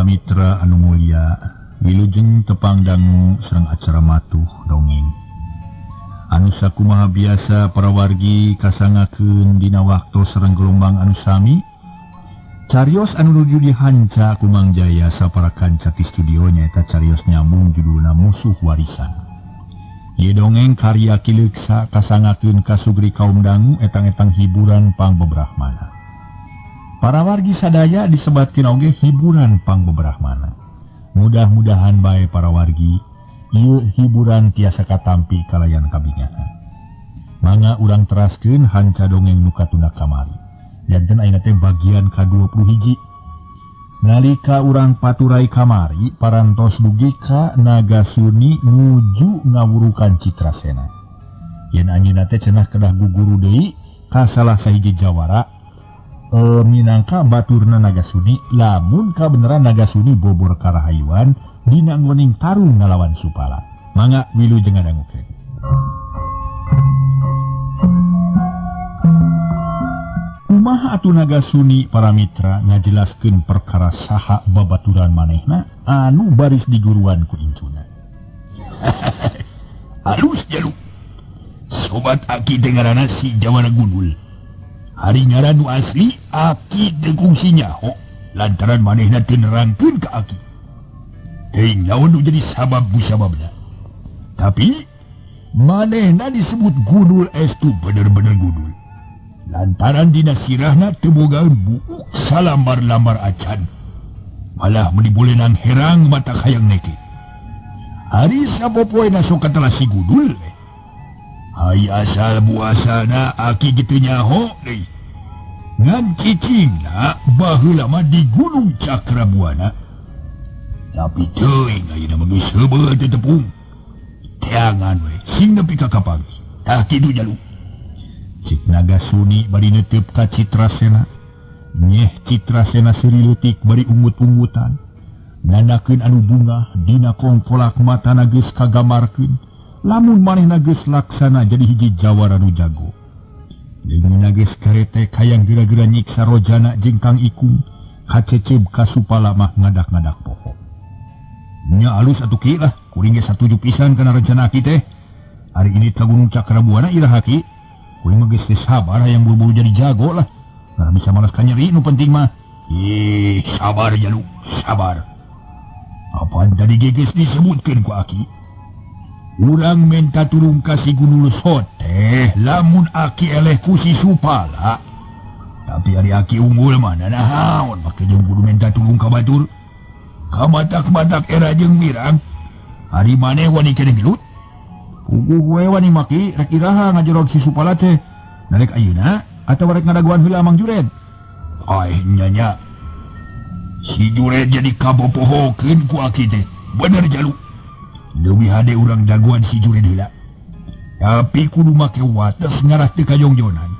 Para mitra anu mulia, wilujeng tepang dangu sareng acara matuh dongeng. Anu sakumaha biasa para wargi kasangakeun dina waktu sareng gelombang anu sami. Carios anu nuju dihanca ku Mang Jaya sapara kanca ti studio nyaeta carios nyambung judulna Musuh Warisan. Ieu dongeng karya Ki Leuksa kasangakeun ka sugri kaum dangu etang-etang hiburan pangbebrahmana. Para wargi sadaya disebatkeun oge hiburan pangbebrahmana. Mudah-mudahan bae para wargi ieu hiburan tiasa katampi kalayan kabingahan. Mangga urang teraskeun hanca dongeng nu katunda kamari. Janten ayeuna teh bagian ka-21. Nalika urang paturai kamari parantos dugi ka Nagasuni nuju ngawurukan Citrasena. Yen anjeunna teh cenah kedah guguru deui ka salah sahiji jawara. Minangka baturna Nagasuni, lamun kabeneran Nagasuni bobor karahayuan dina nggoning tarung ngalawan Supala. Mangga wilujeng ngadangukeun. Kumaha atuh Nagasuni para mitra ngajelaskeun perkara saha babaturan manehna anu baris diguruan ku incuna. Halus jaluk. Sobat aki teh ngaranna si Jawara Gundul. Hari ngaran nu asli aki teu kungsi nyaho lantaran manehna teu nerangkeun ka aki. Teuing naon nu jadi sabab musababna. Tapi manehna disebut gundul estu bener-bener gundul. Lantaran dina sirahna teu boga buuk salambar-lambar acan. Malah meuni bolenang herang mata hayang neke. Hari sapopoena sok katelah si gundul. Hai asal buasana aki kitu nyaho deui. Ngan cicingna baheula mah di Gunung Cakrabuana. Tapi teuing ayeuna mah geus heubeul teu tepung. Teangan we sing nepi ka kapanggih. Tah kitu jaluk. Cik Nagasuni bari neuteup ka Citrasena. Nyeh Citrasena seuri leutik bari ungut-ungutan. Nandakeun anu bungah dina kongkolak matana geus kagamarkeun. Lamun manehna geus laksana jadi hiji jawara nu jago. Leungeunna geus karete hayang geura-geura nyiksa rojana jeung Kang Ikung, kaceceb ka Supala mah ngadak-ngadak poho. Nya alus atuh ki lah, kuring ge satuju pisan kana rencana aki teh. Hari ini ka Gunung Cakrabuana iraha ki. Kuring mah geus teu sabar hayang buru-buru jadi jago lah. Karena bisa malas ka nyeri nu penting mah. Ih, sabar jaluk, sabar. Apaan tadi ge geus disebutkeun ku aki? Urang minta tulung ka si Gundul Soteh lamun aki eleh ku si Supala. Tapi ari aki unggul mah naon make jeung kudu minta tulung ka batur. Ka batak-batak era jeung wirang. Ari maneh wani keneh gelut? Puguh we wani maki rek iraha ngajorog si Supala teh. Narek ayeuna atawa rek ngadaguan heula Mang Jured? Ai nya nya. Si Jured jadi kabopohokeun ku aki teh. Bener jaluk. Leuwih hade urang daguan si Jured heula. Tapi kudu make wates ngarah teu kajongjonan.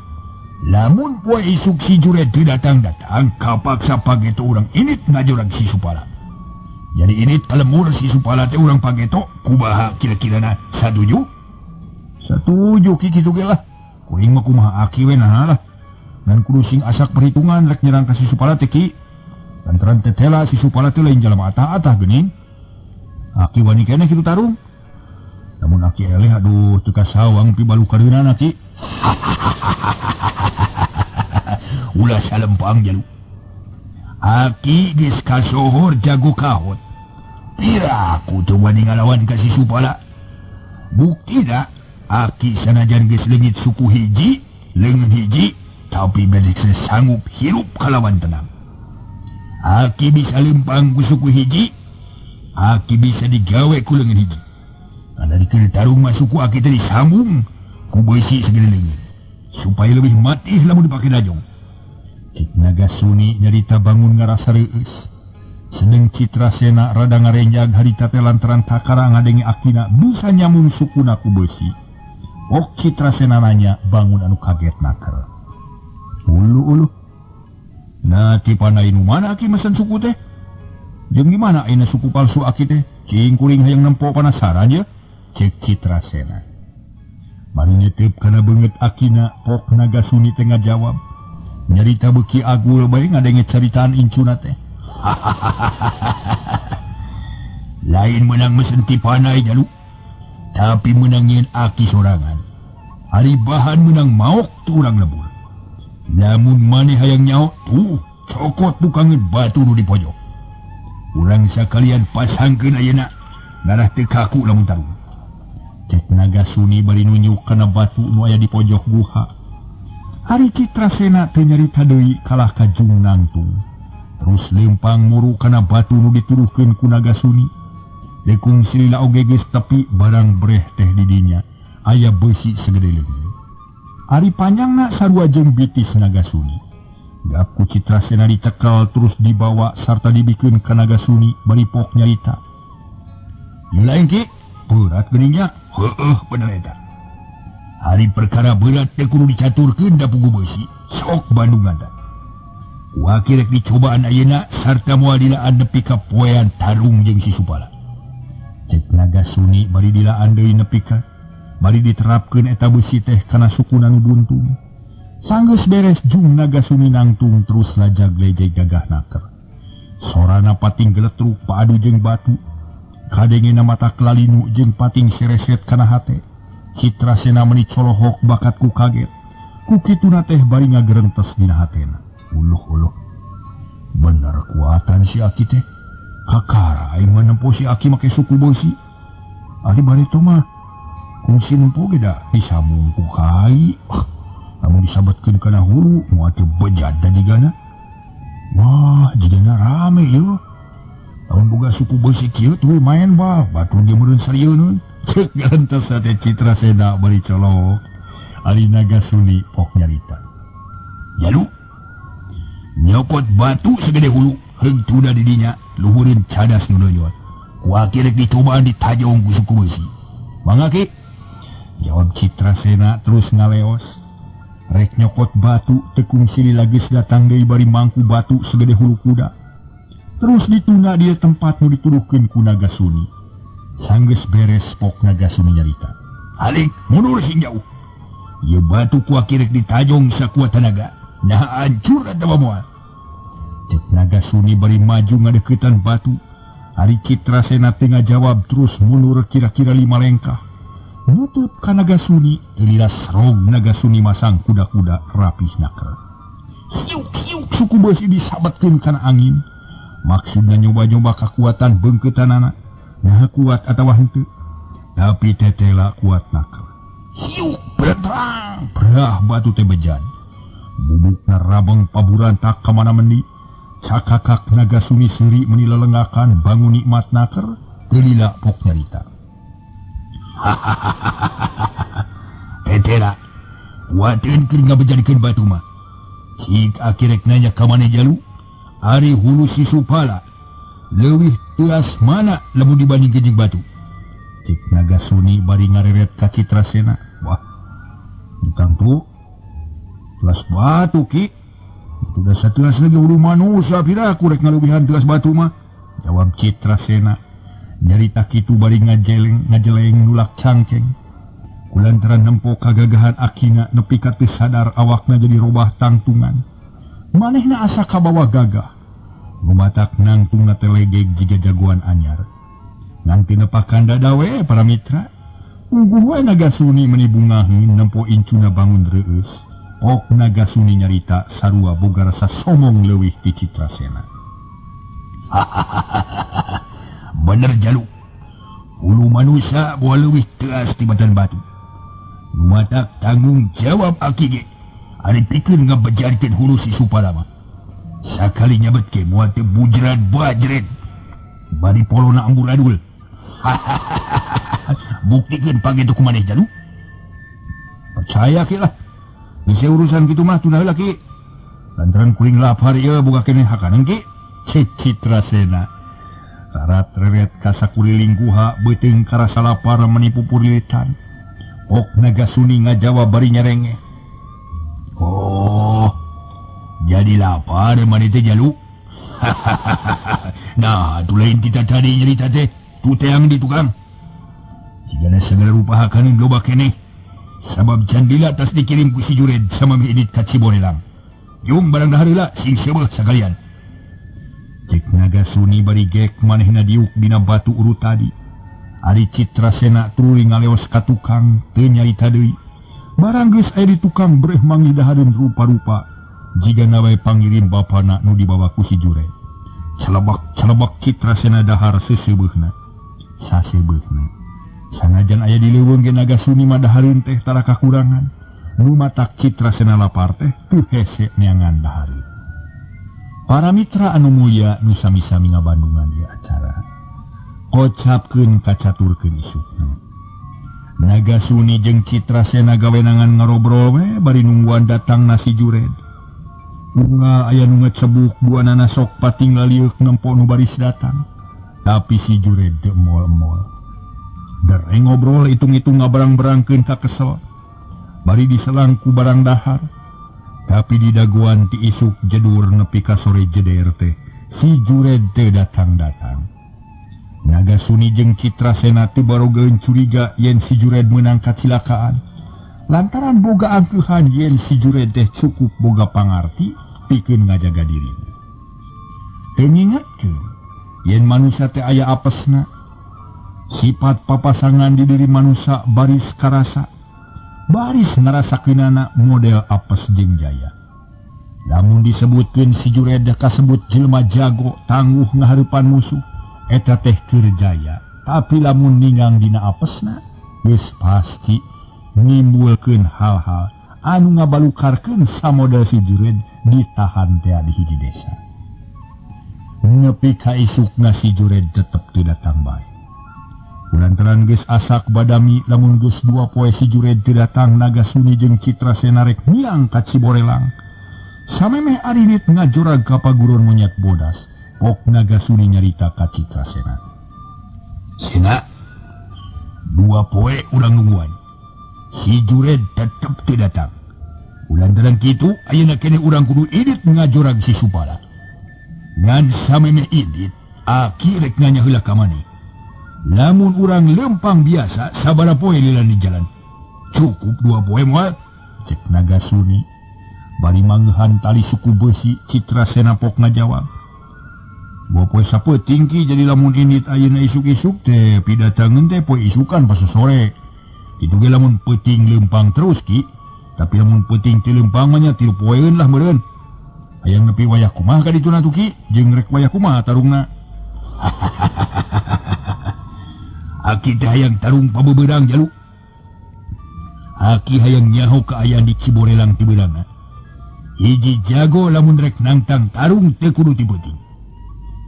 Lamun poe isuk si Jured teu datang-datang, kapaksa pageto urang init ngajorag si Supala. Jadi init kalemur si Supala teh urang pageto kumaha kira-kirana satuju? Satuju ki kitu ge lah. Kuring mah kumaha aki we naha lah. Ngan kudu sing asak perhitungan rek nyerang ka si Supala teh ki. Lantaran tetela si Supala teh lain jalma atah-atah geuning. Aki wani keneh kitu tarung. Namun aki eleh aduh teu kasawang pibalukareunan aki. Ulah salempang jaluk. Aki geus kasohor jago kahot. Pira aku teu wani ngalawan ka si Supala. Buktina aki sanajan geus leungit suku hiji, leungeun hiji, tapi bade sanggup hirup kalawan tenang. Aki bisa lempang ku suku hiji, aki bisa digawe ku leungeun hiji. Kada dikeun tarung mah suku aki teh disambung ku beusi segede leungeun supaya lebih matih lamun dipake dajong. Cik Nagasuni nyarita bangun ngarasa reueus. Seneng Citrasena rada ngarenjag harita teh lantaran kakara ngadenge akina bisa nyambung sukuna ku beusi. Ok Citrasena nanya bangun anu kaget naker. Ulu-ulu. Nah ti pandai nu mana aki mesen suku teh? Jeung gimana ayeuna suku palsu aki teh? Cing kuring hayang nempo penasaran ye. Cek Citrasena. Bari nitip kana beungeut akina, pok Nagasuni teh ngajawab. Nyarita beuki agul bae ngadenge caritaan incuna teh. Lain menang mesen ti panai jalu, tapi menang nyeun aki sorangan. Ari bahan menang maok tu urang lebur. Lamun maneh hayang nyaho tuh cokot tukangeun batu nu di pojok. Urang sakalian pasangkeun ayeuna ngarah teu kaku lamun tarung. Cek Nagasuni bari nunjuk kana batu nu aya di pojok guha. Ari Citrasena teu nyarita deui kalah ka jung nangtung. Terus lempang muru kana batu nu dituduhkeun ku Nagasuni. Dekung silila oge geus tepi barang breh teh di dinya aya beusi segede leungeun. Ari panjangna sarua jeung bitis Nagasuni. Gap ku Citrasena dicekel terus dibawa sarta dibikeun ka Nagasuni bari pok nyarita. Ieu lain ki, berat geuning nya. Heueuh bener eta. Ari perkara berat teh kudu dicaturkeun da pugu beusi, sok Bandungan tah. Ku rek dicobaan ayeuna sarta moal dilaan nepi ka poean tarung jeung si Supala. Cek Nagasuni bari dilaan deui nepi ka bari diterapkeun eta beusi teh kana sukuna nu buntung. Sanggeus beres jung Nagasuni nangtung terus lajag lejeg gagah naker. Sorana pating geletruk paadu jeung batu. Kadengena mata kelalinu jeung pating sereset kana hate. Citrasena meni colohok bakat ku kaget. Ku kituna teh bari ngagerentes dina hatena. Uluh-uluh. Bener kuatan si aki teh. Kakara aing mah nempo si aki make suku beusi. Ari bareto mah kungsi nempo ge da disambung ku kai. Lamun disabetkeun kana hulu moal teu bejat da jigana. Wah, jigana rame ieu. Lamun boga suku beusi kieu tuh main bah, batur ge meureun sarieun. Ceuk gantos teh Citrasena bari colok. Ari Nagasuni pok nyarita. Jalu nyokot batu segede hulu, heung tunda di dinya, luhureun cadas nu donyot. Ku aki rek dicobaan ditajong ku suku beusi. Mangga ki? Jawab Citrasena terus ngaleos. Rek nyokot batu tekung silila geus datang deui bari mangku batu segede hulu kuda. Terus ditunda dia tempat nu dituduhkeun ku Nagasuni. Sanggeus beres pok Nagasuni nyarita. Halik mundur sing jauh. Ieu batu ku aki rek ditajong sakuat tenaga. Nah hancur atawa moal. Cek Nagasuni bari maju ngadeukeutan batu. Ari Citrasena teu ngajawab terus mundur kira-kira 5 lengkah. Nutup ka Nagasuni, lila serog Nagasuni masang kuda-kuda rapih naker. Hiuk-hiuk suku beusi disabetkeun kana angin. Maksudna nyoba-nyoba kakuatan beungkeutanana. Nah kuat atawa henteu. Tapi tetela kuat naker. Hiuk berterang, berah batu teh bejan. Bubukna rabeng paburantak ka mana mendi. Cakakak Nagasuni seuri meuni lelengakan bangun nikmat naker, teu lila pok nyarita. Tetela, kuateun keur ngabejadikeun batu mah. Cik aki rek nanya ka maneh jalu, ari hulu si Supala leuwih teuas mana lamun dibandingkeun jeung batu. Cik Nagasuni bari ngareret ka Citrasena. Wah, tukang tu telas batu ki. Udah satulas lagi hulu manusia pira aku rek ngalubihan telas batu mah. Jawab Citrasena. Nyarita kitu bari ngajeleng nulak cangkeng. Kulantaran nempo kagagahan akina nepi ka teu sadar awakna jadi robah tangtungan. Manehna asa kabawa gagah. Gumatak nangtungna teh legeg jiga jagoan anyar. Nganti nepakan dada we para mitra. Uguh we Nagasuni meni bungaheun nempo incuna bangun reueus. Ok Nagasuni nyarita sarua boga rasa somong leuwih ti Citrasena. Bener jalu. Hulu manusia boa leuwih teas tibatan batu. Numatak tanggung jawab aki ge. Ari pikeun ngabejarkeun hulu si Supala mah. Sakali nyabet ke moal teu bujrat bajret. Bari polona amburadul. Buktikeun pangetu ku maneh jalu. Percaya ki lah. Bisa urusan kitu mah tunda heula ki. Lantaran kuring lapar ieu boga keneh hakaneun ki. Cek Citrasena. Rarat reret ka sakuliling guha beuteung karasa lapar menipu purilitan. Ok Nagasuni ngajawab bari nyerengeh. Oh, jadi lapar maneh teh jalu. Nah, tu lain kita tadi nyerita teh, tu teang di tukang. Jigana segala rupa hakaneun loba keneh. Sabab candila tas dikirim ku si Jured sama miinit ka Ciborelang. Jung barang dahar heula sing seubeuh sakalian. Cek Nagasuni bari gek manehna diuk dina batu urut tadi. Ari Citrasena tuluy ngaleos ka tukang teu nyarita deui. Barang geus aya di tukang breh manggih dahareun rupa-rupa. Jigana wae pangirim bapana nu dibawa ku si Jured. Celebak-celebak Citrasena dahar seuseubeuna. Saseubeuna. Sanajan aya di leuweung ge Nagasuni mah dahareun teh tara kakurangan. Nu matak Citrasena lapar teh teu hese neangan dahareun. Para mitra anu mulya nu sami-sami ngabandungan ieu acara. Kocapkeun kacaturkeun isukna. Nagasuni jeung Citrasena gawenangan ngarobrol we bari nungguan datang si Jured. Unga aya nu ngecebuk duanana sok pating lalieuk nempo nu baris datang. Tapi si Jured teu emol-emol. Dereng ngobrol hitung-hitung ngabarang-barangkeun ka kesel. Bari diselang ku barang dahar. Tapi di daguan ti isuk jedur nepi ka sore jeder teh si Jured teu datang-datang. Nagasuni jeung Citrasena teu barogeun curiga yen si Jured meunang kacilakaan. Lantaran boga angkeuhan yen si Jured teh cukup boga pangarti pikeun ngajaga diri. Teu ngingetkeun yen manusia teh aya apesna. Sifat papasangan di diri manusia baris karasa. Baris ngarasakeunana model apes jeung jaya. Lamun disebutkeun si Jured kasebut jelema jago tangguh ngahareupan musuh, eta teh keur jaya. Tapi lamun ningang dina apesna, geus pasti nimbulkeun hal-hal anu ngabalukarkeun samodel si Jured ditahan teh di hiji desa. Nepi ka isukna si Jured tetep teu datang bae. Lantaran geus asak badami lamun geus dua poe si Jured teu datang, Nagasuni jeung Citrasena rek miang ka Ciborelang. Samemeh arinit ngajorag ka paguron monyet bodas, pok Nagasuni nyarita ka Citrasena. Sena, dua poe urang nungguan. Si Jured tetep teu datang. Lantaran kitu ayeuna keneh urang kudu idit ngajorag si Supala. Ngan samemeh idit, aki rek nanya heula ka maneh. Lamun urang lempang biasa sabaraha poe lila di jalan. Cukup dua poe moal, cek Nagasuni. Bari mangeuhan tali suku besi, Citrasena pok ngajawab. Dua poe sapeuting ki, jadi lamun indit ayeuna isuk-isuk teh pidatangeun teh poe isukan pas sore. Kitu ge lamun peuting lempang terus ki, tapi lamun peuting teu lempang mah nya tilu poeun lah meureun. Hayang nepi wayah kumaha ka dituna tuh ki, jeung rek wayah kumaha tarungna. Aki teh hayang tarung pabeberang jalu. Aki hayang nyaho kaayaan di Ciborelang ti beurangna. Hiji jago lamun rek nangtang tarung teu kudu ti peuting.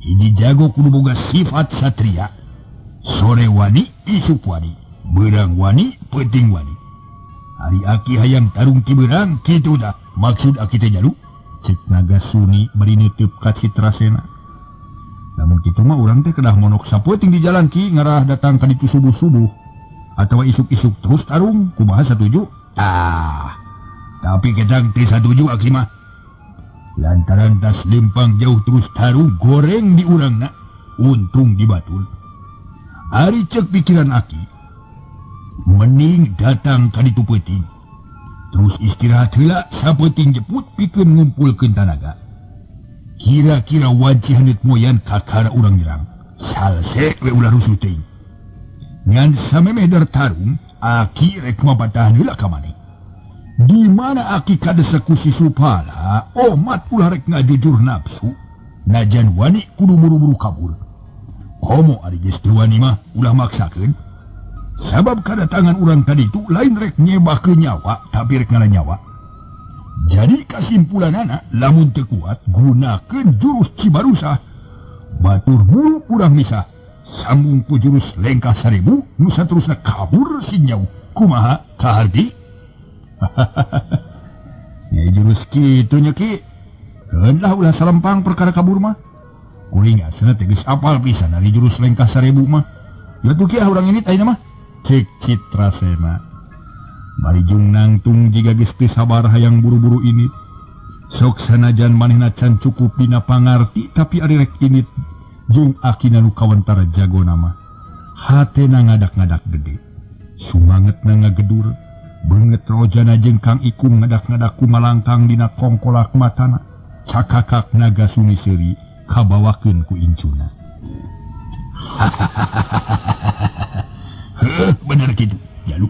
Hiji jago kudu boga sifat satria. Sore wani, isuk wani, beurang wani, peuting wani. Ari aki hayang tarung ti beurang kitu tah maksud aki teh jalu. Cek Nagasuni bari neuteub ka Citrasena. Namun kitu mah urang teh kedah monok sapeuting di jalan ki ngarah datang ka ditu subuh-subuh atawa isuk-isuk terus tarung kumaha satuju? Tah. Tapi ketang teh satuju aki mah. Lantaran tas lempang jauh terus tarung goreng di urangna, untung di batul. Ari cek pikiran aki, mending datang ka ditu peuting. Terus istirahat heula sapeuting jeput pikeun ngumpulkeun tanaga. Kira-kira wanci haneut moyan kakara urang nyerang. Salse we ulah rusuh teuing. Ngan samemeh der tarung, aki rek mapatahan heula ka maneh. Di mana aki kadesek ku si Supala, omat ulah rek ngajujur nafsu. Najan wani kudu buru-buru kabur. Komo ari geus teu wani mah ulah maksakeun. Sabab kadatangan urang tadi itu lain rek nyebahkeun nyawa, tapi rek ngala nyawa. Jadi kesimpulanana lamun teu kuat gunakeun jurus Cibarusah. Batur mulu urang misah. Sambung ku jurus lengkah 1000 nu saterusna kabur si nyau. Kumaha kaharti? Ya jurus kitu nya ki. Keun lah ulah salempang perkara kabur mah. Kuring asana teh geus apal pisan ari jurus lengkah 1000 mah. Ya tuh ki ah urang ini ayeuna mah. Cek Citrasena. Bari jeung nangtung jiga geus teu sabar hayang buru-buru ini. Sok sanajan manehna can cukup dina pangarti tapi ari rek init jeung akina nu kawentar jagona mah. Hatena ngadak-ngadak gede. Sumangetna ngagedur, beungeut rojana jeung Kang Ikung ngadak-ngadak kumalangkang dina kongkolak matana. Cakakak Nagasuni seuri kabawakeun ku incuna. Heuh, bener kitu Jalu.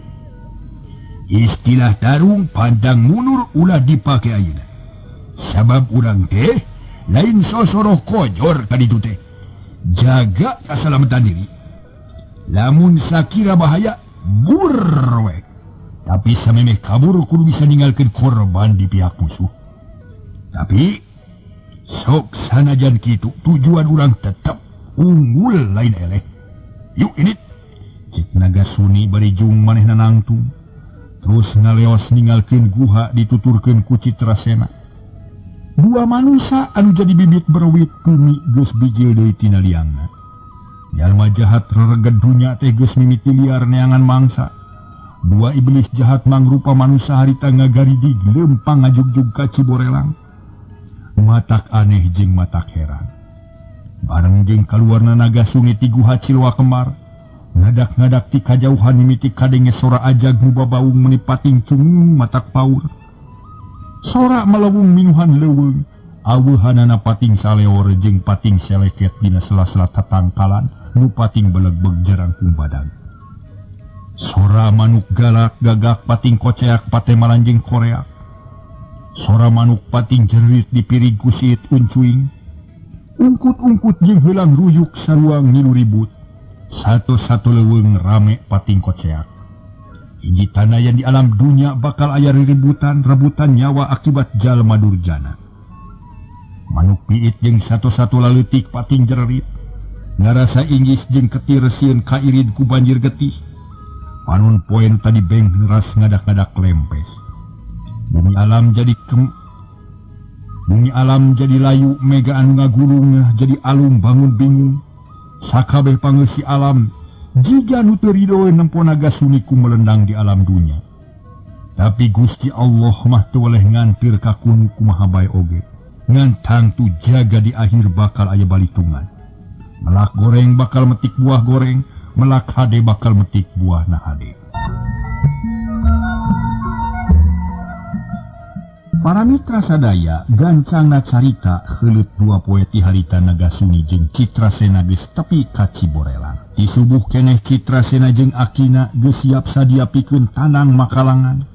Istilah tarung pandang mundur ulah dipake ayeuna. Sabab urang teh lain sosoroh kojor tadi tu teh. Jaga keselamatan diri. Lamun sakira bahaya bur we. Tapi samemeh kabur kudu bisa ninggalkeun korban di pihak musuh. Tapi sok sanajan kitu tujuan urang tetep unggul lain eleh. Yuk ini cik naga suni bari jung manehna nangtung. Terus ngaleos ninggalkeun guha dituturkeun ku Citrasena. Dua manusia anu jadi bibit berwit bumi geus bijil deui tina liangna. Jalma jahat rereged dunya teh geus mimiti liar neangan mangsa. Dua iblis jahat mangrupa manusia harita ngagaridig lempang ngajugjug ka Ciborelang. Matak aneh jeung matak heran. Bareng jeung kaluarna naga sungi ti guha Ciloa Kembar. Ngadak-ngadak ti kajauhan mimiti kadenge sora ajag nu babaung meuni pating cungung matak paur. Sora melewung minuhan leuweung, aweuhanana pating saleor jeung pating seleket dina sela-sela tatangkalan nu pating belegbeg jarangkung badan. Sora manuk galak gagak pating koceak patemalan jeung koreak. Sora manuk pating jerit dipirig ku siit uncuing. Ungkut-ungkut jeung heulang ruyuk saruang ngilu ribut. Satu-satu leuweung rame pating koceak. Hiji tanda yang di alam dunia bakal aya ributan rebutan nyawa akibat jalma durjana. Manuk piit jeung satu-satu laleutik pating jererit. Ngarasa inggis jeung ketir sieun kairid ku banjir getih. Panon poe nu tadi beng ras ngadak-ngadak lempes. Bumi alam jadi layu mega anu ngagulung jadi alum bangun bingung. Sakabeh pangeusi alam jiga nu teu rido nempo naga suni ku melendang di alam dunya. Tapi Gusti Allah mah teu weleh ngantir ka kunu kumaha bae oge. Ngan tangtu jaga di akhir bakal aya balitungan. Melak goreng bakal metik buah goreng, melak hade bakal metik buah na hade. Para mitra sadaya gancangna carita heuleut dua poe ti harita naga suni jeung Citrasena geus tepi ka Ciborelang. Di subuh keneh Citrasena jeung akina geus siap sadia pikeun tanang makalangan.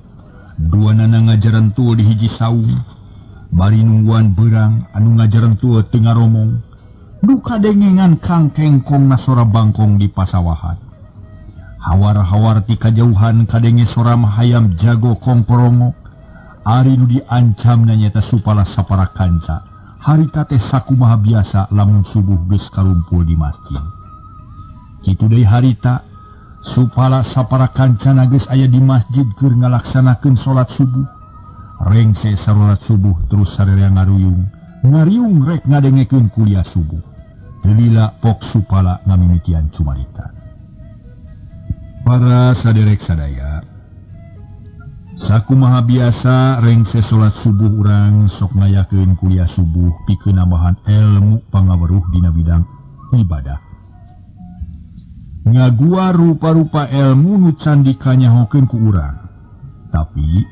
Dua nana ngajaran tuo di hiji saung. Bari nungguan beurang anu ngajaran tuo teu ngaromong. Duka dengengan kangkengkong na sora bangkong di pasawahan. Hawar-hawar ti kajauhan kadenge sora hayam jago kongkorongo. Ari nu diancam nanyata supala sapara kanca. Harita teh sakumaha biasa lamun subuh geus kalumpul di masjid. Kitu deui harita supala sapara kancana geus aya di masjid keur ngalaksanakeun salat subuh. Rengse salat subuh terus sararea ngaruyung. Ngariung rek ngadengekeun kuliah subuh. Teu lila pok supala ngamimitian cumarita. Para saderek sadaya, sakumaha biasa rengse salat subuh urang sok ngayakeun kuliah subuh pikeun nambahan ilmu pangaweruh dina bidang ibadah. Ngagua rupa-rupa ilmu nu can dikanyahokeun ku urang. Tapi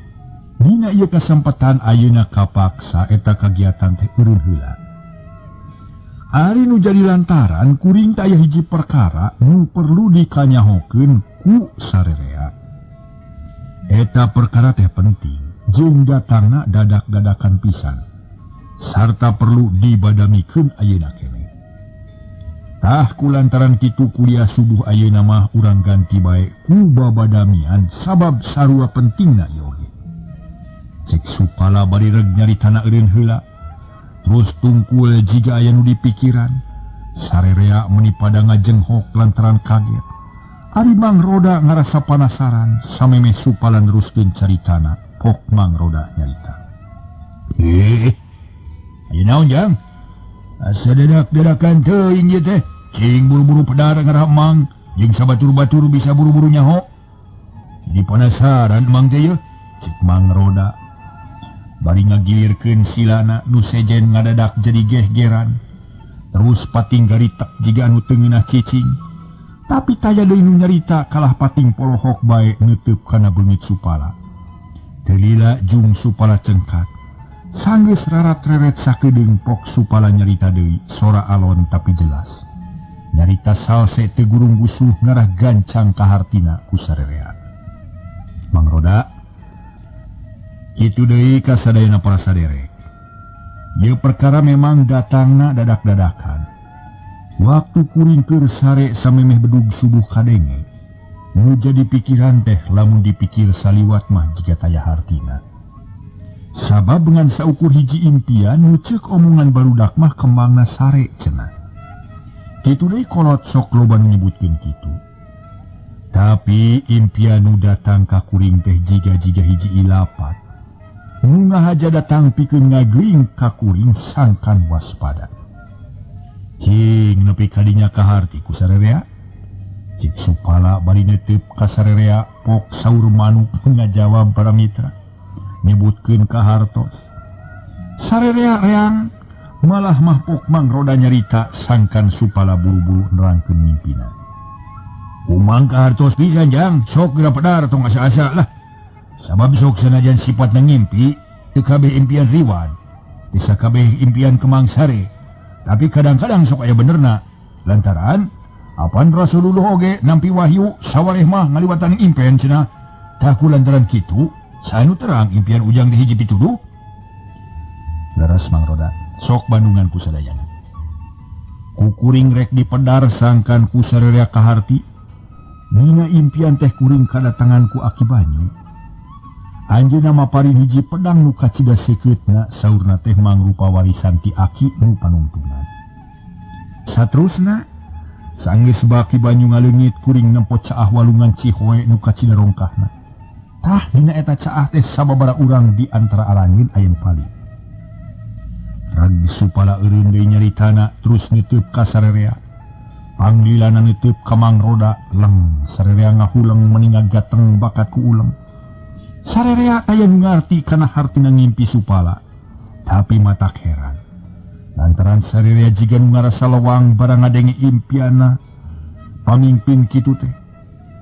dina ieu kasempatan ayeuna kapaksa eta kagiatan teh eureun heula. Ari nu jadi lantaran kuring teh aya hiji perkara nu perlu dikanyahokeun ku sarerea. Eta perkara teh penting jeung datangna dadak-dadakan pisan sarta perlu dibadamikeun ayeuna keneh. Tah kulantaran kitu kuliah subuh ayeuna mah urang ganti bae ku babadamian sabab sarua pentingna ieu oge. Cek supala bari reg nyaritana eureun heula terus tungkul jiga aya nu dipikiran. Sarerea meuni pada ngajenghok lantaran kaget. Ari Mang Roda ngarasa panasaran samemeh supala neruskeun caritana pok Mang Roda nyarita. Aya naon jang? Asa dadak-dadakan teuing ieu teh. Cing buru-buru pedar ngarah Mang jeung sabatur-batur bisa buru-buru nyaho. Jadi panasaran Mang teh yeuh, cek Mang Roda. Bari ngagilirkeun silana nu sejen ngadadak jadi gehgeran. Terus pating garitak jiga anu teu ngeunah cicing. Tapi taya deui nu nyarita kalah pating polohok bae neuteub kana beungit supala. Teu lila jung supala cengkat. Sanggeus rarat-reret sakedeung pok Supala nyarita deui sora alon tapi jelas. Nyarita salse teu gurung gusuh ngarah gancang kahartina ku sarerea. Mang Roda kitu deui ka sadayana para saderek. Ieu perkara memang datangna dadak-dadakan. Waktu kuring keur sare samemeh bedug subuh kadenge. Nu jadi pikiran teh lamun dipikir saliwat mah jiga taya hartina. Sabab ngan saukur hiji impian nu ceuk omongan barudak mah kembangna sare cenah. Kitu deui kolot sok loba nu nyebutkeun kitu. Tapi impian nu datang ka kuring teh jiga-jiga hiji ilapat. Nu ngahaja datang pikeun ngageuing ka kuring sangkan waspada. Cing nepi kadinya kaharti ku sarerea. Cik Supala bari netep ka sarerea pok saur manuk ngajawab para mitra. Nyebutkeun kahartos. Sarerea reang malah mah pok Mang Roda nyarita sangkan Supala buru-buru nerangkeun mimpina. Umang kahartos pisan jang, sok geura pedar tong asa-asa lah. Sabab sok sanajan sifatna ngimpi, teu kabeh impian riwan, teu sakabeh impian kemang sare. Tapi kadang-kadang sok aya benerna. Lantaran apan Rasulullah oge nampi wahyu sawaleh mah ngaliwatan impen cenah. Tah ku lantaran kitu sanu terang impian ujang di hiji pituduh. Leres Mang Roda, sok bandungan ku sadayana. Ku kuring rek dipedar sangkan ku sarerea kaharti. Dina impian teh kuring kadatangan ku Aki Banyu. Anjeunna maparin hiji pedang nu kacida sekeutna saurna teh mangrupa warisan ti aki nu panungtungan. Saterusna sanggeus baki Banyu ngaleungit kuring nempo caah walungan Cihoe nu kacida rongkahna. Tah dina eta caah teh sababaraha urang di antara aranjeun aya nu palid. Rag Supala eureun deui nyaritana terus niteup ka sarerea. Panglilana niteup ka Mang Roda leng sarerea ngahuleng meni ngagateng bakat ku uleng. Sarerea taya nu ngarti kana hartina ngimpi Supala. Tapi matak heran. Lantaran sarerea jiga nu ngarasa lewang barang ngadenge impianna pamimpin kitu teh.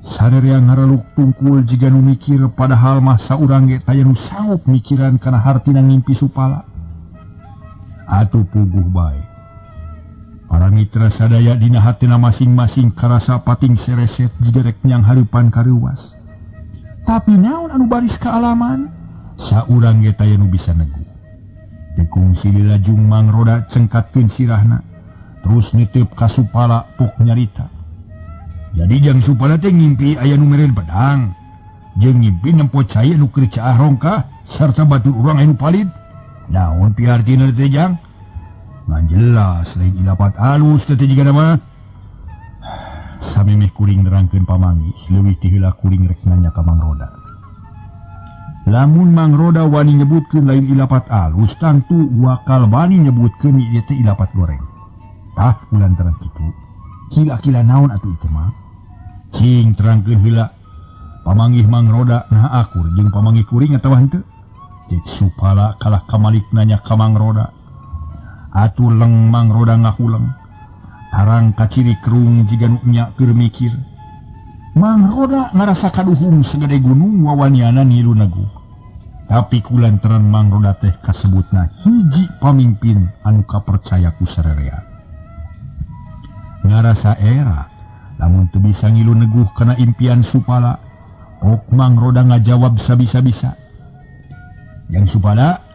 Sarerea ngareluk tungkul jiga nu mikir padahal mah saurang ge taya nu sanggup mikiran kana hartina ngimpi Supala. Atuh puguh bae. Para mitra sadaya dina hatina masing-masing karasa pating sereset jiga rek nyang hareupan kareuwas. Tapi naon anu baris kaalaman? Saurang ge taya nu bisa neguh. Dikungsi lajung Mang Roda cengkatkeun sirahna, terus niteup ka Supala pok nyarita. Jadi jang Supala teh ngimpi aya nu meren pedang, jeung ngimpi nempo cai anu keur caah rongkah sarta batur urang anu palid. Naon piartina teh jang? Ngan jelas lain ilapat alus teh jiga mah. Samemeh kuring nerangkeun pamanggih, leuwih ti heula kuring rek nanya ka Mang Roda. Lamun Mang Roda wani nyebutkeun lain ilapat alus, tangtu wakal wani nyebutkeun ieu teh ilapat goreng. Tah kulantaran kitu, kila-kila naon atuh ieu mah? Cing terangkeun heula. Pamanggih Mang Roda nah akur jeung pamanggih kuring atawa henteu? Cek Supala kalah kamalik nanya ka Mang Roda. Atuh leng Mang Roda ngahuleng. Tarang kaciri kerung jiga nu nya keur mikir. Mang Roda ngarasa kaduhung segede gunung wawaniana nilu neguh. Tapi kulantaran Mang Roda teh kasebutna hiji pamimpin anu kapercaya ku sarerea. Ngarasa era lamun teu bisa ngilu neguh kana impian Supala, ok Mang Roda ngajawab sabisa-bisa. Yang Supala,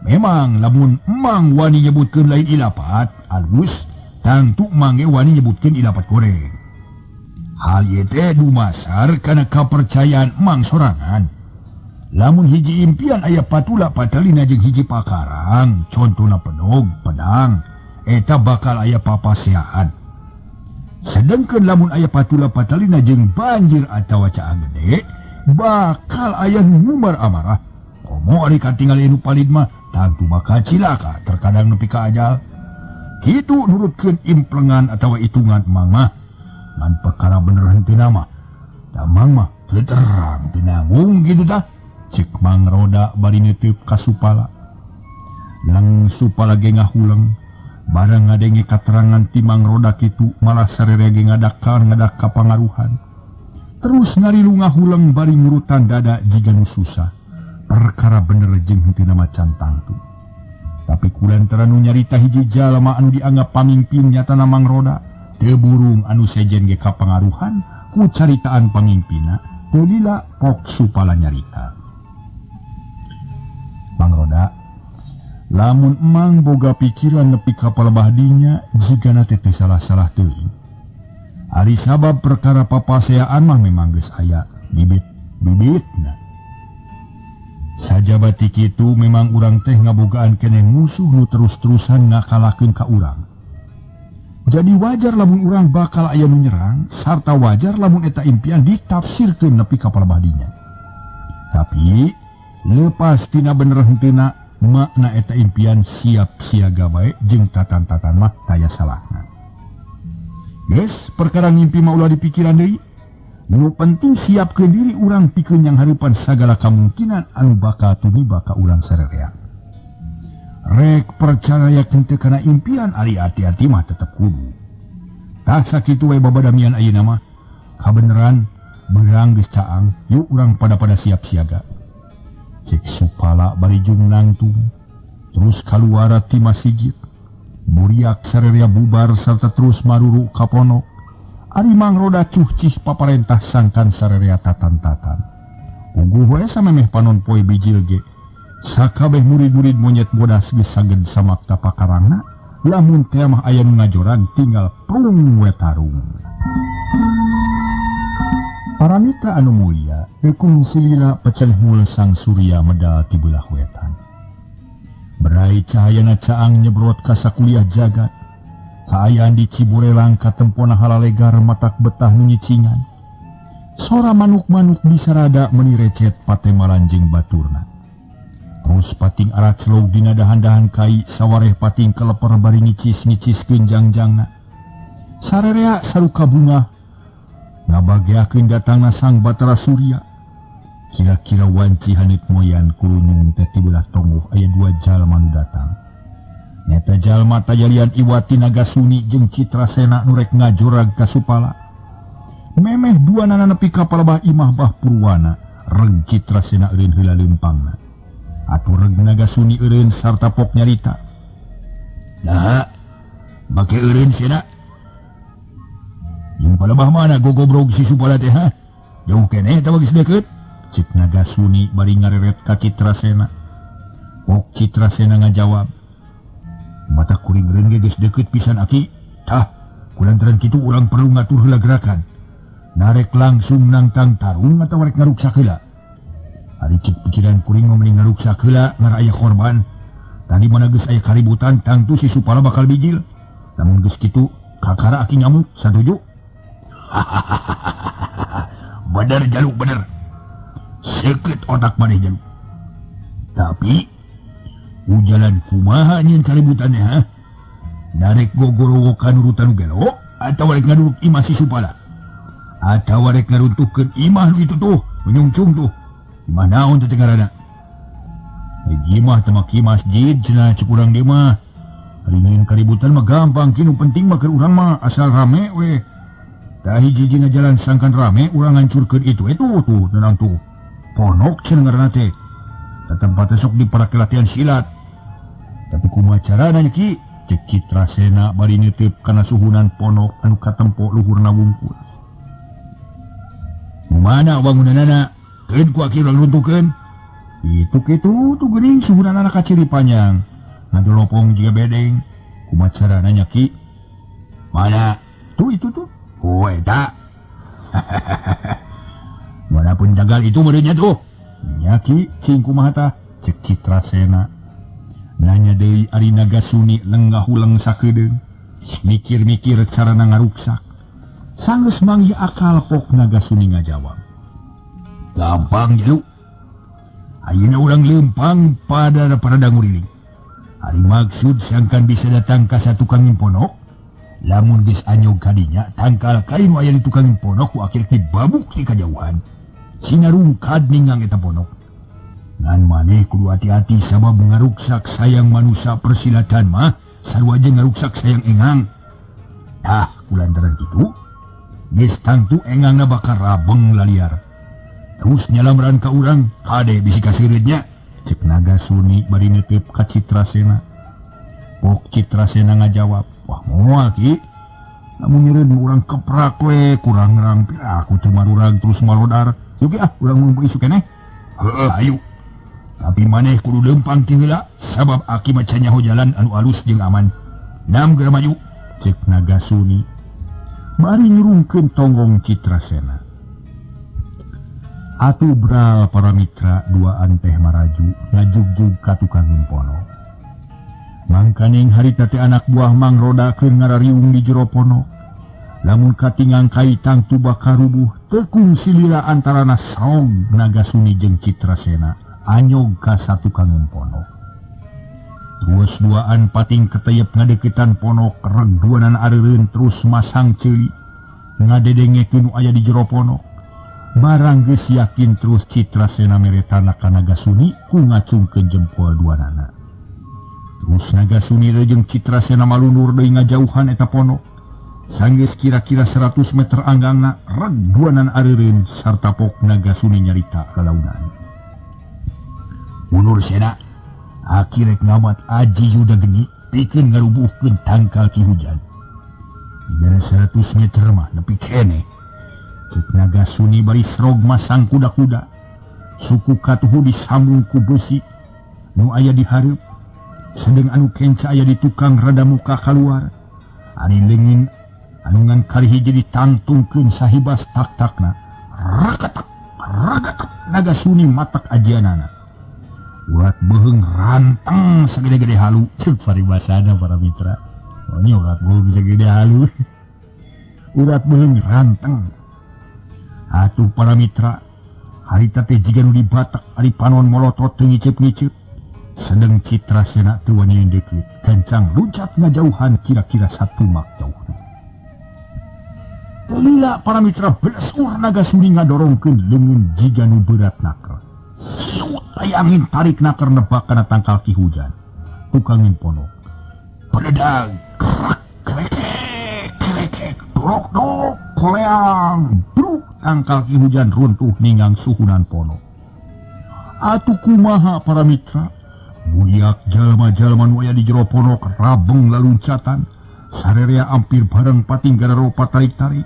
memang lamun Mang wani nyebutkeun lain ilapat alus, tangtu Mang ge wani nyebutkeun ilapat goreng. Hal ieu teh dumasar kana kapercayaan Mang sorangan. Lamun hiji impian aya patula patalina jeung hiji pakarang, contona pedog, pedang, eta bakal aya papaseaan. Sedengkeun lamun aya patula patalina jeung banjir atawa caah gede, bakal aya nu ngumbar amarah. Komo ari katingal nu palid mah tangtu bakal cilaka, terkadang nepi ka ajal. Kitu nurutkeun implengan atawa hitungan Mang mah. Ngan perkara bener henteu mah. Da Mang mah teu terang teu nanggung kitu tah. Cek Mang Roda bari neuteub ka Supala. Lang Supala ge ngahuleng. Barang ngadenge katerangan ti Mang Roda kitu malah sarere ge ngadak kapangaruhan. Terus ngarilu ngahuleng bari murutan dada jiga nu susah. Perkara bener jeung henteu macan tangtu. Tapi kulantaran nu nyarita hiji jalma anu dianggap pamimpin nyatana Mang Roda, teu burung anu sejen ge kapangaruhan ku caritaan pamimpinna, teu lila Pok Supala nyarita. Mang Roda, lamun emang boga pikiran nepi ka palebah dinya jigana teh teu salah-salah teuing. Ari sabab perkara papaseaan mah memang geus aya bibit-bibitna. Sajaba ti kitu memang urang teh ngabogaan keneh musuh nu terus-terusan ngakalakeun ka urang. Jadi wajar lamun urang bakal aya nu nyerang, sarta wajar lamun eta impian ditafsirkeun nepi ka palebah dinya. Tapi lepas tina bener henteuna makna eta impian siap siaga bae jeung tatan-tatan mah taya salahna. Geus perkara ngimpi mah ulah dipikiran deui. Nu penting siapkeun diri urang pikeun yang hareupan sagala kamungkinan anu bakal tumiba ka urang sarerea. Rek percaya teu kana impian ari hati-hati mah tetep kudu. Tah sakitu we babadamian ayeuna mah. Kabeneran beurang geus caang, yuk urang pada-pada siap siaga. Cek Supala bari jung nangtung, terus kaluar ti masjid. Buriak sarerea bubar sarta terus maruru ka ponok. Ari Mang Roda cuh-cih paparentah sangkan sarerea tatan-tatan. Puguh we samemeh panon poe bijil ge. Sakabeh murid-murid monyet bodas geus saged samakta pakarangna, lamun teh mah aya nu ngajoran tinggal prung we tarung. Para mitra anu mulia, rekung silila pecenghul sang surya medal ti beulah wetan. Berai cahayana caang nyebrot ka sakuliah jagat. Kaayaan di Ciburelang katempona halalegar matak betah nu nyicingan. Sora manuk-manuk disarada meuni recet patemalan jeung baturna. Terus pating araclog dina dahan-dahan kai sawareh pating keleper bari nyicis-nyiciskeun jangjangna. Sarerea saruka bunga ngabageakeun datangna sang Batara Surya. Kira-kira wanci hanit moyan kurunyung teh ti beulah tonggoh aya dua jalma nu datang. Nyata jalma tajalian Iwati Nagasuni jeung Citrasena nu rek ngajurag ka Supala. Memeh dua nana nepi ka palebah imah Bah Purwana, reg Citrasena eureun heula leumpangna. Atuh reg Nagasuni eureun sarta pok nyarita. Nah, make eureun sena. Jeung palebah mana gogobrog si Supala teh ha? Jauh keneh tah geus deukeut. Cik Nagasuni bari ngareret ka Citrasena. Pok Citrasena ngajawab, mata kuring eureun ge geus deukeut pisan aki. Tah, kulantaran kitu urang perlu ngatur heula gerakan. Narek langsung nangtang tarung atawa rek ngaruksak heula. Ari cik pikiran kuring mah mending ngaruksak heula ngar aya korban. Tadi mana geus aya kaributan tangtu si Supala bakal bijil. Lamun geus kitu kakara aki ngamuk satuju. Bener jaluk bener. Seukeut otak maneh jaluk. Tapi ujalan kumaha nyeun kaributannya ha? Narek gogorowokan urutan gelo atawa rek ngaduruk imah si Supala. Atawa rek ngaruntuhkeun imah nu itu tuh, menyungcung tuh. Imah naon teh ngaranna? Imah teh maki masjid cenah cek urang deui mah. Ari nyeun kaributan mah gampang, ki nu penting mah keur urang mah asal rame we. Tah hiji-hijina jalan sangkan rame urang ngancurkeun itu tuh tenang tuh. Ponok cenah ngaranna teh. Tempat sok diparake latihan silat. Tapi kumaha carana nya ki? Cek Citrasena bari nitip kana suhunan ponok anu katempo luhurna wungkul. Mana bangunanana? Keun ku aki urang runtuhkeun. Itu kitu tuh geuning suhunanana ka ciri panjang. Ngadolopong jiga bedeng. Kumaha carana nya ki? Mana? Tuh itu tuh. Oh eta. Walaupun jagal itu meureunnya tuh. Nya ki cing kumaha tah? Cek Citrasena. Nanya deui ari Nagasuni lenggah huleng sakedeung. Mikir-mikir carana ngaruksak. Sanggeus manggih akal pok Nagasuni ngajawab. Gampang jaluk. Ayeuna urang leumpang pada nguriling. Ari maksud sangkan bisa datang ka satukang ponok. Lamun geus anyog kadinya tangkal kain aya di tukang ponok ku akhir dibabuk ti kajauhan. Sinarungkad ningang eta ponok. Ngan maneh kudu hati-hati sabab ngaruksak sayang manusia persilatan mah sarua jeung ngaruksak sayang engang. Tah kulantaran kitu geus tangtu engangna bakal rabeng laliar. Terus nyalamran ka urang kade bisi kaseureut nya. Cek Nagasuni bari nitip ka Citrasena. Pok Citrasena ngajawab, wah moal Ki. Lamun nyeureun urang keprak we kurang ngerang aku teu marurag terus malodar. Yuk ah urang ngumpul isu keneh. Heueuh ayu. Tapi maneh kudu leumpang ti heula sabab aki mah can nyaho jalan anu alus jeung aman. Nam geura maju cek Nagasuni. Bari nyurungkeun tonggong Citrasena. Atuh bral para mitra duaan teh maraju ngajugjug ka tukang ponok. Mangkaning harita teh anak buah Mang Roda keur ngarariung di jero ponok. Lamun katingang kai tangtu bakal rubuh tekung silila antarana saog Nagasuni jeung Citrasena anyog ka satukangeun ponok. Terus duaan pating keteyep ngadeukeutan ponok reg duanana areureun terus masang ceuli ngadedengekeun nu aya di jero ponok. Barang geus yakin terus Citrasena mere tanah ka Nagasuni ku ngacungkeun jempol duanana. Terus Nagasuni jeung Citrasena malundur deui ngajauhan eta ponok. Sanggeus kira-kira 100 meter anggangna reg duanana areureun sarta pok Nagasuni nyarita lalaunan. Mundur sena, aki rek ngamat aji yuda geni pikeun ngarubuhkeun tangkal ki hujan. 100 meter mah nepi keneh. Cek Nagasuni bari srog masang kuda-kuda. Suku katuhu disambung ku besi nu aya di hareup. Sedeng anu kenca aya di tukang rada muka kaluar. Ari leungin anu ngan kali hiji ditangtungkeun sahibas tak-takna. Ragatak ragatak Nagasuni matak ajianana. Urat beuheung ranteng sagede-gede halu. Cek paribasana para mitra. Oh nya urat beuheung sagede halu. Urat beuheung ranteng. Atuh para mitra, harita teh jiga nu dibatak ari panon molotot teu ngiceup-ngiceup. Sedeng Citrasena teu wani deukeut, gancang luncat ngajauhan kira-kira 1 mak jauhna. Teu lila para mitra blesur Nagasuni ngadorongkeun leungeun jiga nu berat naker. Siut aya angin tarik naker nebak kana tangkal ki hujan. Tukangin ponok. Beledag, krak, krekek, krekek, dorok dorok, koleang, bruk tangkal ki hujan runtuh ninggang suhunan ponok. Atuh kumaha para mitra? Buliak jalma-jalma nu aya di jero ponok rabeng laluncatan. Sarerea ampir bareng pating gararopa tarik-tarik.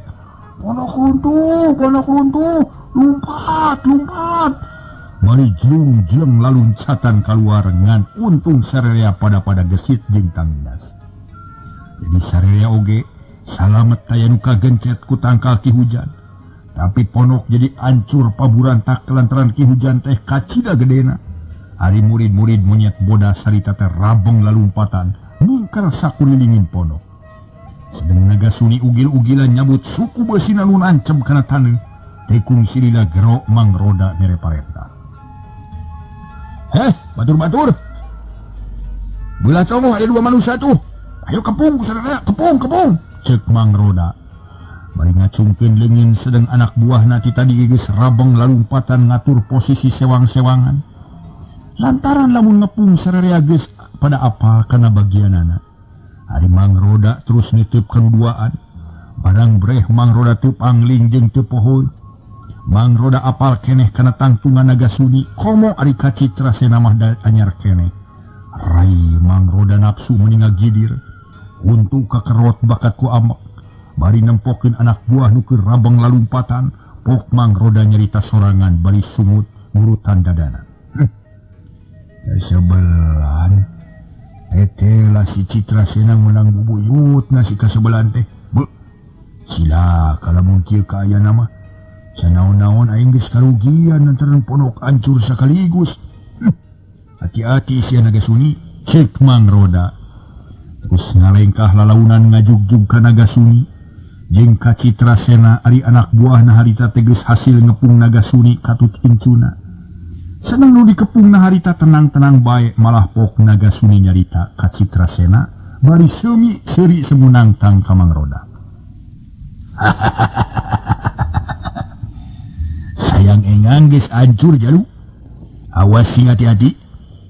Ponok runtuh, lumpat, lumpat. Bari jelung-jeleng laluncatan kaluar ngan untung sarerea pada-pada gesit jeung tangdas. Jadi sarerea oge salamet taya nu kagencet ku tangkal ki hujan. Tapi ponok jadi ancur paburantak lantaran ki hujan teh kacida gedena. Ari murid-murid monyet bodas sarita teh rabeng lalumpatan mungker sakulilingin ponok. Sedeng Nagasuni ugil-ugilan nyabut suku besina nu nancem kana taneuh. Tekung silila gero Mang Roda mere parenta. Heh, batur-batur. Belah comoh aya dua manusia tuh. Ayo kepung kusarana, kepung, kepung. Cek Mang Roda. Bari ngacungkeun leungeun sedeng anak buahna ti tadi geus rabeng lalumpatan ngatur posisi sewang-sewangan. Lantaran lamun ngepung sarerea geus pada apa kana bagianana. Ari Mang Roda terus nitip kaduaan. Barang breh Mang Roda teu pangling jeung teu pohoy. Mang Roda apal keneh kana tangtungan Nagasuni komo ari ka Citrasena mah anyar keneh. Rai Mang Roda nafsu meni ngagidir. Untu kakerot bakat ku amek. Bari nempokeun anak buah nu keur rabeng lalumpatan, pok Mang Roda nyarita sorangan bari sungut ngurutan dadana. Kasebelan tete lah si Citrasena menang bubuyut nasi kasebelan teh. Be, sila kalamun kieu kaayaan mah. Sanaon-naon aing geus karugian lantaran ponok hancur sakaligus. Hati-hati sia Nagasuni, cek Mang Roda. Terus ngalengkah lalaunan ngajugjug ka Nagasuni. Jeung ka Citrasena ari anak buahna harita teh geus hasil ngepung Nagasuni katut incuna. Seneng nu dikepung na harita tenang-tenang bae malah pok Nagasuni nyarita ka Citrasena bari seumi seuri semunang tang ka Mang Roda. Sayang engang geus hancur jalu. Awas sing hati-hati.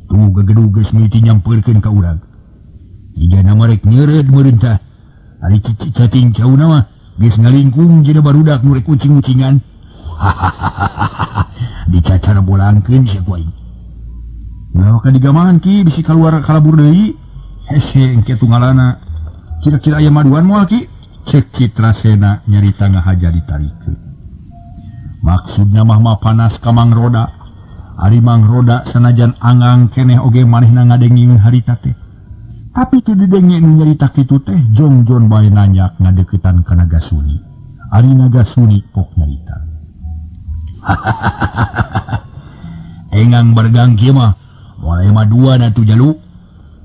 Tuh gegedug geus mimiti nyampeurkeun ka urang. Jigana mah rek nyeureud meureun tah. Ari cacing cauna mah geus ngalingkung jeung barudak nu rek ucing-ucingan. Dicacar bolangkeun sia ku aing. Ulah ka digamangan ki bisi kaluar kalabur deui. Hese engke tunggalana. Kira-kira aya maduan moal Ki? Cek Citrasena nyarita ngahaja ditarikeun. Maksudna mah mapanas ka Mang Roda. Ari Mang Roda sanajan angang keneh oge manehna ngadengieun harita teh. Tapi teu didenge nu nyarita kitu teh jongjon bae nanyak ngadeukeutan ka Nagasuni. Ari Nagasuni pok nyarita. Engang bergang kieu mah moal aya maduan atuh jalu.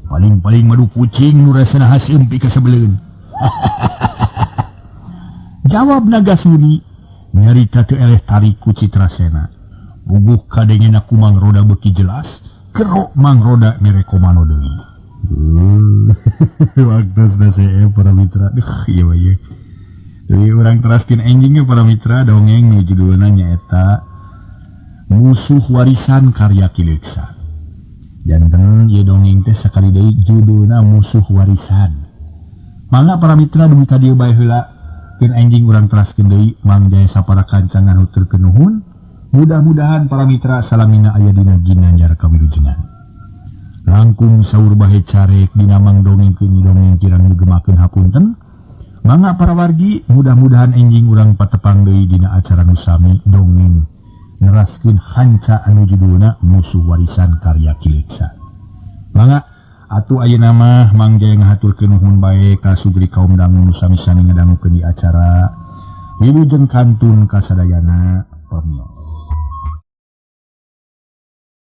Paling-paling madu kucing nu rasana haseum pikasebeleun. Jawab Nagasuni nyarita teu eleh tarik ku Citrasena. Bubuh kadengena ku Mang Roda beuki jelas, kerok Mang Roda mere komando deui. Waktosna CM para mitra. Duh, ieu mah ieu. Deui urang teraskeun enjing para mitra dongeng nu judulna nyaeta Musuh Warisan karya Ki Leuksa. Janten ieu dongeng teh sakali deui judulna Musuh Warisan. Mangga para mitra dugi ka dieu bae heula. Keun enjing urang teraskeun deui Mang Jaya sapara kanca ngahaturkeun nuhun. Mudah-mudahan para mitra salamina aya dina ginanjar kawilujengan. Langkung saur bahe carek dina mang dongengkeun dongeng kirang nyugemakeun hapunten. Mangga para wargi mudah-mudahan enjing urang patepang deui dina acara nu sami dongeng neraskeun hanca anu judulna Musuh Warisan karya Ki Leuksa. Mangga atuh ayeuna mah Mang Jaya ngahaturkeun nuhun bae ka sugri kaum dangu nu sami-sami ngadangukeun di acara. Wilujeng kantun kasadayana permios.